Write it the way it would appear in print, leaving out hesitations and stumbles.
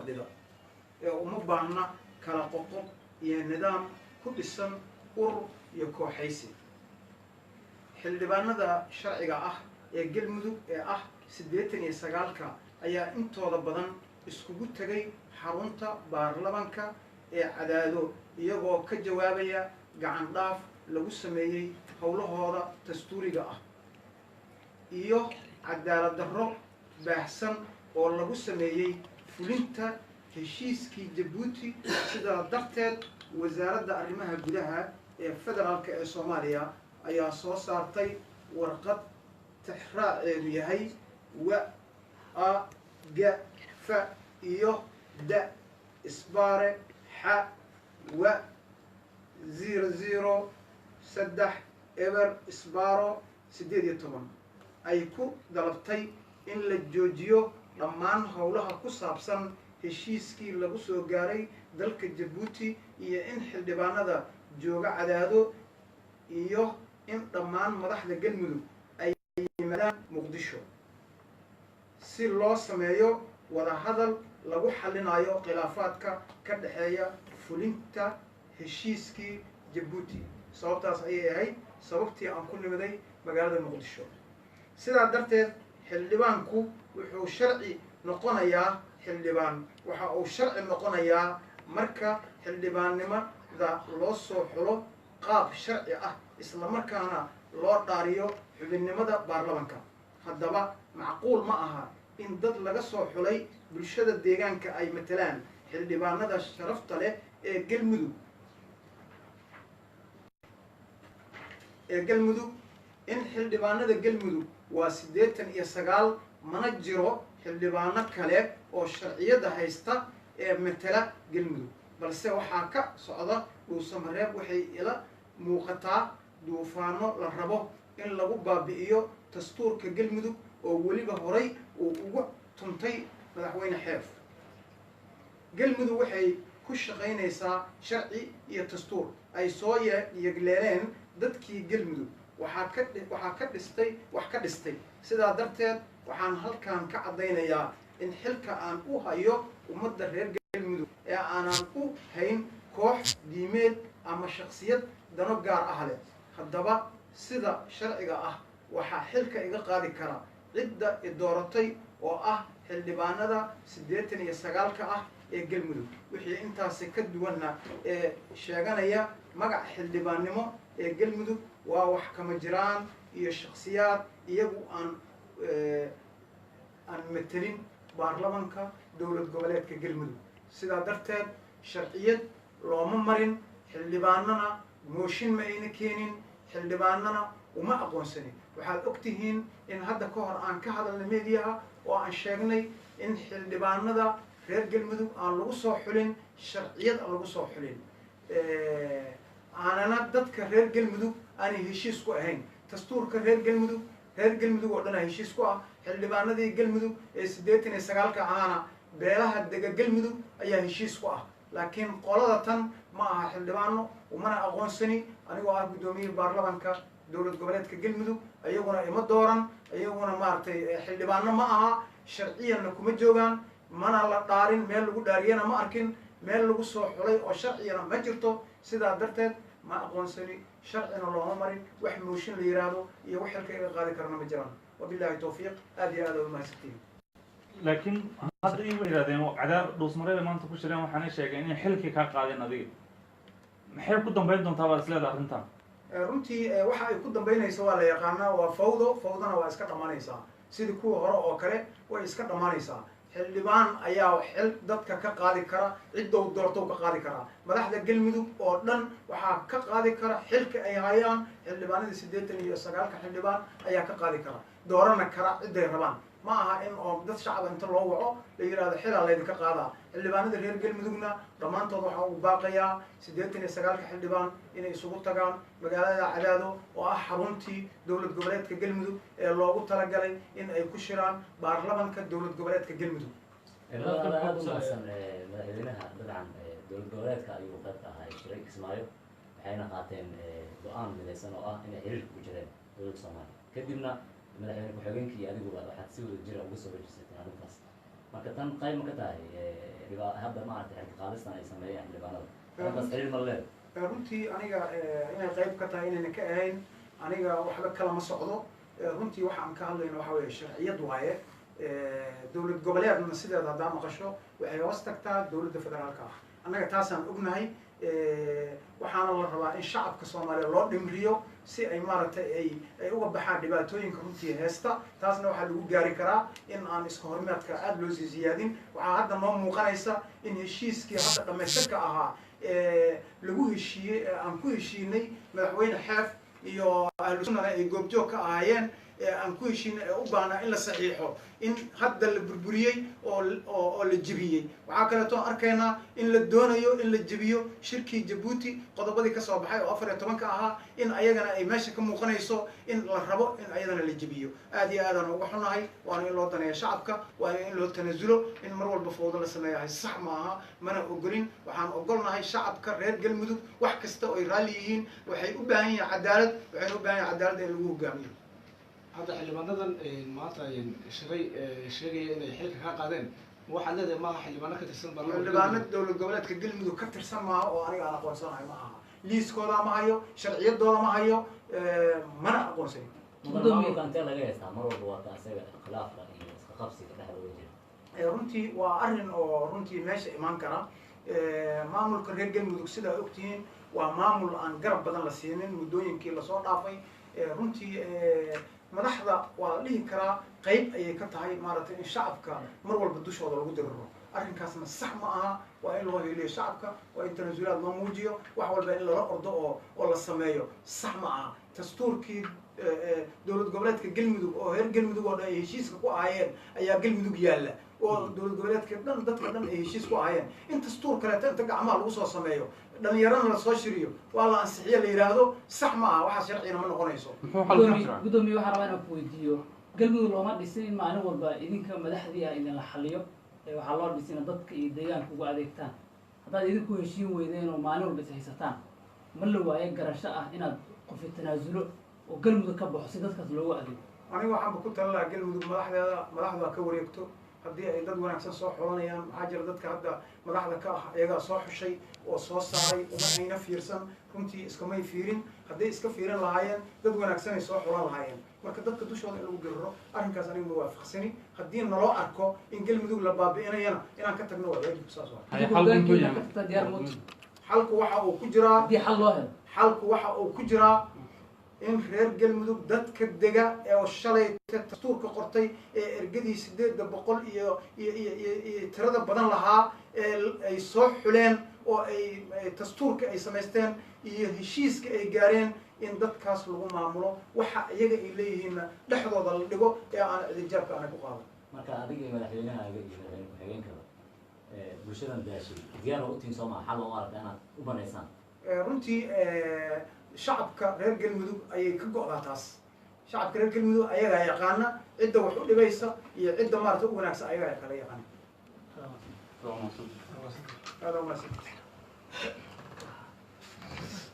fadhida ee uma baahna kala qoqob iyo nidaam ku dhisan urur iyo kooxaysi. Xildhibaanada sharciga ah ee Galmudug ee ah 89-ka ayaa intooda badan iskugu tegay xarunta baarlamanka ee Cadaado, iyagoo ka jawaabaya gacan dhaaf lagu sameeyey howlahooda dastuuriga ah iyo cadaalad darro baahsan oo lagu sameeyey fulinta heshiiskii Jabuuti. Sidaa darteed, Wasaaradda Arrimaha Gudaha ee Federaalka ee Soomaaliya ayaa soo saartay warqad tixraaceedu yahay wa a ga fa iyo da isbaare xa wa 003 0 isbaaro 18, ay ku dalabtay in la joojiyo dhammaan howlaha ku saabsan heshiiskii lagu soo gaaray dalka Jabuuti iyo in xildhibaanada jooga Cadaado iyo in dhammaan madaxda Galmudug ay yimaadaan Muqdisho si loo sameeyo wadahadal lagu xalinayo khilaafaadka ka dhexeeya fulinta heshiiskii Jabuuti. Sababtaas ayay ahayd sababtii aan ku nimiday magaalada Muqdisho. Sidaa darteed, xildhibaanku wuxuu sharci noqonayaa, xildhibaan waxa uu sharci noqonayaa marka xildhibaannimada loo soo xulo qaab sharci ah, islamarkaana loo dhaariyo xubinnimada baarlamanka. Haddaba, macquul ma aha in dad laga soo xulay bulshada deegaanka ay matalaan xildhibaanada sharafta leh ee Galmudug, in xildhibaanada Galmudug waa 89, mana jiro xildhibaano kale oo sharciyada haysta ee matala Galmudug. Balse waxaa ka socda Dhuusamareeb waxay ila muuqataa duufaano la rabo in lagu baabi'iyo dastuurka Galmudug oo weliba horay uu ugu tuntay Madaxweyne Xeef. Galmudug waxay ku shaqaynaysaa sharci iyo dastuur ay soo yegleeleen dadkii Galmudug waxaa ka dhistay, wax ka dhistay. Sidaa darteed, waxaan halkan ka caddaynayaa in xilka aan u hayo ummadda reer Galmudug ee aanan u hayn koox diimeed ama shaksiyad dano gaar ah leh. Haddaba, sida sharciga ah waxaa xilka iga qaadi kara cidda i dooratay oo ah xildhibaanada 89-ka ah ee Galmudug. Wixii intaasi ka duwanna ee sheeganaya magac xildhibaannimo ee Galmudug waa wax kama jiraan iyo shaksiyaad iyagu aan matelin baarlamanka Dowlad Goboleedka Galmudug. Sidaa darteed, sharciyad looma marin, xildhibaanana mooshin ma ayna keenin, xildhibaanana uma aqoonsanin. Waxaad og tihiin in hadda ka hor aan ka hadalnay mediaha oo aan sheegnay in xildhibaanada reer Galmudug aan lagu soo xulin sharciyad, aan lagu soo xulin, aanana dadka reer Galmudug aanay heshiis ku ahayn dastuurka reer Galmudug. Reer Galmudug oo dhan a heshiis ku ah. Xildhibaanadii Galmudug ee 89-ka ahaana beelaha dega Galmudug ayaa heshiis ku ah, laakiin qolada tan ma aha xildhibaano, umana aqoonsani anigoo ah guddoomiyihii baarlamanka Dowlad Goboleedka Galmudug. Iyaguna ima dooran, iyaguna maaragtay xildhibaano ma aha, sharciyanna kuma joogaan, mana la dhaarin, meel lagu dhaariyana ma arkin, meel lagu soo xulay oo sharciyana ma jirto. Sidaa darteed, ma aqoonsani, sharcina looma marin, wax mooshin la yiraahdo iyo wax xilka iga qaadi karana ma jiraan. Wabillahi tawfiiq. Aad iyo aad aa umahadsantihin. Laakiin hadda iyagu yidhahdeen cadaar Dhuusmareeb ay maanta ku shireen, waxaanay sheegeen inay xilkii kaa qaadeen adiga. Maxay ku dambayn doontaa baad isleedahay arrintan? Runtii, waxa ay ku dambaynaysa waa la yaqaanaa, waa fawdo. Fawdana waa iska dhammaanaysaa, sidii kuwa hore oo kale way iska dhammaanaysaa. Xildhibaan ayaa xil dadka ka qaadi kara, ciddow doortow ka qaadi karaa. Madaxda Galmudug oo dhan waxaa ka qaadi kara xilka ay hayaan xildhibaanadii 89-ka xildhibaan ayaa ka qaadi kara, doorana kara cidday rabaan. Ma aha in oo dad shacaba inta loo waco la yidhahdo xilaa laydinka qaadaa. Xildhibaanada reer Galmudugna dhammaantood waxaa ugu baaqayaa 89-ka xildhibaan inay isugu tagaan magaalada Cadaado oo ah xaruntii Dowlad Goboleedka Galmudug ee loogu talagalay in ay ku shiraan baarlamanka Dowlad Goboleedka Galmudug. Aada u mahadsan. Madaxweynaha dabcan dowlad goboleedka ayuu qayb ka ahaa shiray Kismaayo, waxayna qaateen go-aan midaysan oo ah inay xiriirka ku jireen dowladda Soomaaliya. Kadibna madaxweyne ku-xigeenkii adiguba waxaad si wada jira uga soo horjeesateen arrintaas. Marka tan qayb ma ka tahay Hadda maaragtay xilka qaadistan ay sameeyeen xildhibaanada, arrintaas xiriir ma leedahay? Runtii aniga inay qayb ka tahay inayna ka ahayn aniga waxba kalama socdo. Runtii waxa aan ka hadlayno waxa weeye sharciyad waaye. Dowlad goboleedna sideeda haddaa maqasho waxay hoos tagtaa dowladda federaalka ah. Annaga taasaan ognahay. Waxaana la rabaa in shacabka Soomaaliya loo dhimriyo si ay maaragtay ay uga baxaan dhibaatooyinka runtii heesta. Taasna waxaa lagu gaari karaa in aan iska hormeedka aada loo sii siyaadin. Waxaa hadda noo muuqanaysa in heshiiskii hadda dhammaystirka ahaa ee lagu heshiiyey ee aan ku heshiinay madaxweyne Xeef iyo Ahlu Sunnana ay goobjoog ka ahaayeen ee aan ku heshiinay ee u baahnaa in la saxiixo in hadda la burburiyey oo la jebiyey. Waxaa kaleeto arkaynaa in la doonayo in la jebiyo shirkii Jabuuti qodobadii kasoo baxay oo 14-ka ahaa, in ayagana ay meesha ka muuqanayso in la rabo in ayadana la jebiyo. Aad iyo aadaan uga xunahay. Waana in loo daneeyo shacabka, waana in loo tanaasulo. In mar walba fowdo la sameeyahay sax maaha, mana ogolin. Waxaan ogolnahay shacabka reer Galmudug wax kasta oo ay raalli yihiin. Waxay u baahan yihiin cadaalad, waxayna u baahan yihin cadaaladda in lagu hogaamiyo. Hadda xildhibaanadan maanta shiray sheegaya inay xilka kaa qaadeen, ma waxaad leedahay maaha xildhibaano ka tirsan baarlamaanka? Xildhibaano dowlad goboleedka Galmudug ka tirsan maaha oo aniga aan aqoonsanahay ma aha. Liiskooda ma hayo, sharciyadooda ma hayo, mana aqoonsanin. Mudan, maamulka intee laga haystaa mar walba waata isaga khilaafka iyo iska qabsiga dhexdooda jira? Runtii waa arrin oo runtii meesha imaan kara. Maamulka reer Galmudug, sidaa ogtihiin, waa maamul aan garab badan la siinin muddooyinkii lasoo dhaafay. Runtii madaxda waa la dhihi karaa qayb ayay ka tahay maaragtay in shacabka mar walba dushooda lagu diriro. Arrinkaasna sax ma aha. Waa in loo hiiliyo shacabka, waa in tanasulaad loo muujiyo. Wax walba in lala ordo oo la sameeyo sax ma aha. Dastuurkii dowlad goboleedka Galmudug oo reer Galmudug oo dhan ay heshiiska ku ahaayeen ayaa Galmudug yaalla, oo dowlad goboleedka dhan dadka dhan ay heshiis ku ahaayeen. In dastuur kaleeto inta gacmaha lagu soo sameeyo, dhalinyarana lasoo shiriyo, waa la ansixiyo la yidhaahdo, sax ma aha. Waxaas sharcigana ma noqonayso. Muxuu xal ku Gudoomiye, jiraa? gudoomiye, waxaan rabaa inaan ku weydiiyo: Galmudug looma dhisin in maalin walba idinka madaxdii ah idinla xaliyo ee waxaa loo dhisin in dadka iyo deegaanka ugu adeegtaan. Haddaad idinku heshiin weydeen oo maalin walba is haysataan, ma la waayo garasho ah inaad qofi tanaasulo oo Galmudug ka baxo si dadkaas loogu adeego? Aniga waxaanba ku talin lahaa Galmudug madaxdeeda madaxdu ha ka wareegto haddii ay dad wanaagsan soo xulanayaan. Maxaa jira, dadka hadda madaxda ka ah iyagaa soo xushay oo soo saaray. Uma ayna fiirsan runtii, iskamay fiirin. Hadday iska fiirin lahaayeen, dad wanaagsanay soo xulan lahaayeen. Marka dadka dushooda in lagu diriro, arrinkaas aniga ma waafaqsani. Haddii naloo arko in Galmudug la baabi'inayana, inaan ka tagno waa waajib, saas waa. Haye, xalku muxuu yahay? Ka tagtaa diyaar mood? Xalku waxa uu ku jiraa Haddii xal loo helo. Xalku waxa uu ku jiraa in reer Galmudug dadka dega ee shalay dastuurka qortay ee ergadii 800 iyo tirada badan lahaa ee ay soo xuleen oo ay dastuurka ay samaysteen iyo heshiiska ay gaareen in dadkaas lagu maamulo. Waxa iyaga ay leeyihiinna dhexdooda la dhigo ee aan cidijaabka aanay ku qaadan. Marka adiga iyo madaxweynahaaga iyo madaxweyne ku-xigeenkaba bulshadan daashay diyaar waa utihin, soo maa xal oo aragta inaad u banaysaan? Runtii shacabka reer Galmudug ayay ka go'daa taas. Shacabka reer Galmudug ayagaa yaqaana cidda wax u dhibaysa iyo cidda maarata u wanaagsan, ayagaa kala yaqaana. Waa mahadsan. Aada umahadsan.